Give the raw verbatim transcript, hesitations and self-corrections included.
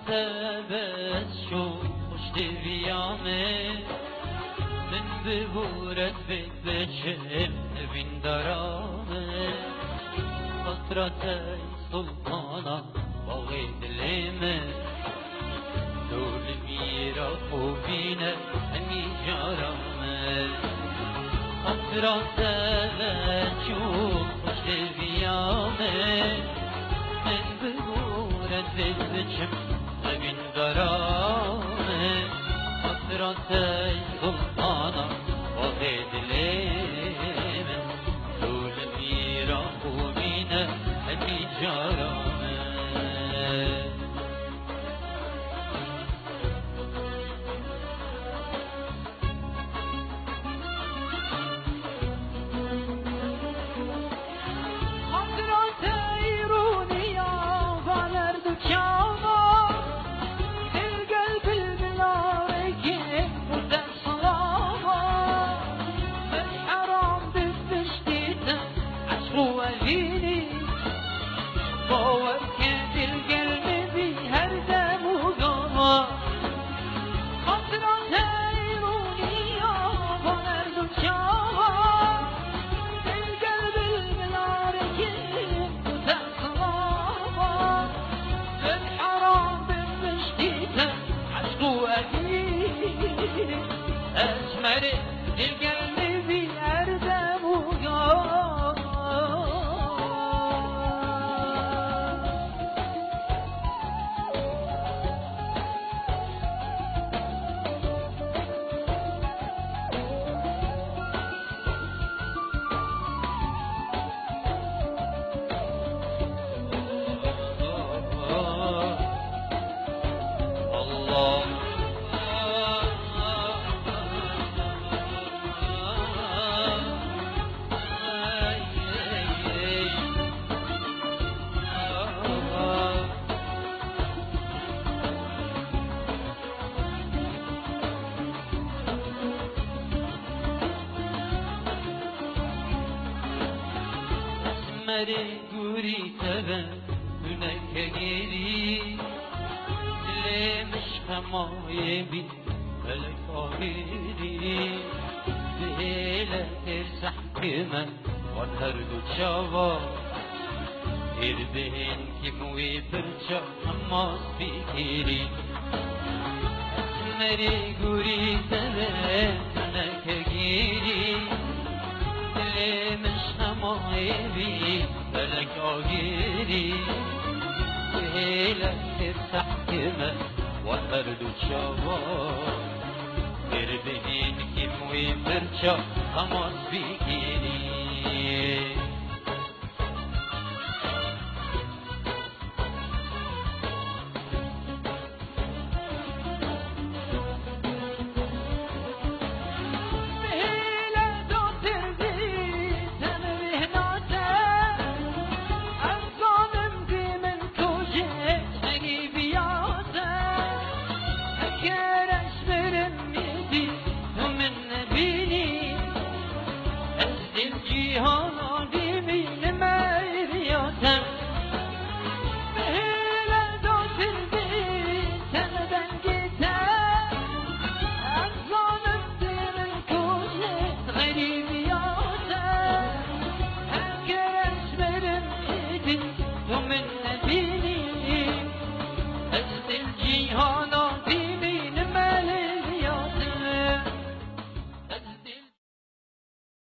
Sebez şû xweşdeviya min, min bibûret vê biçim evîndara min. Xatira te sultana baxê dilê min. Dûr li mîra xwe bîne hemî cara min. Xatira te ve çû xweşdeviya min. Min bibûret vê biçim evîndara min. Xatira te sultana baxê dilê min. Dûr li mîra xwe bîne hemî cara min. Xatira te îroniya van her du çawa, dil gel bilbila wekî û te silava. Min heram bi piştî te eşq û evînî. Bawer ke dil gel min bî her dem û gava. Xatira te îroniya van her du çawa. Dil gel bilbila wekî û te silava. Min heram bi piştî te eşq û evînî. Esmerê dil gel min bî her dem û gava. Esmerê gurî te ve huneke gêrî, dilê min ji xemayê bî. Felek agirî, dihêle têr sehkime wan her du çava. Têr bihên kîm wî pirça hema spî kirî. Esmerî gurî te ve teneke gîrî. Dilê min ji xemayê bî. Felek agirî, dihêle têr sehkime wan her du çava. Têr bihên kîm wî pirça hema spî kirî.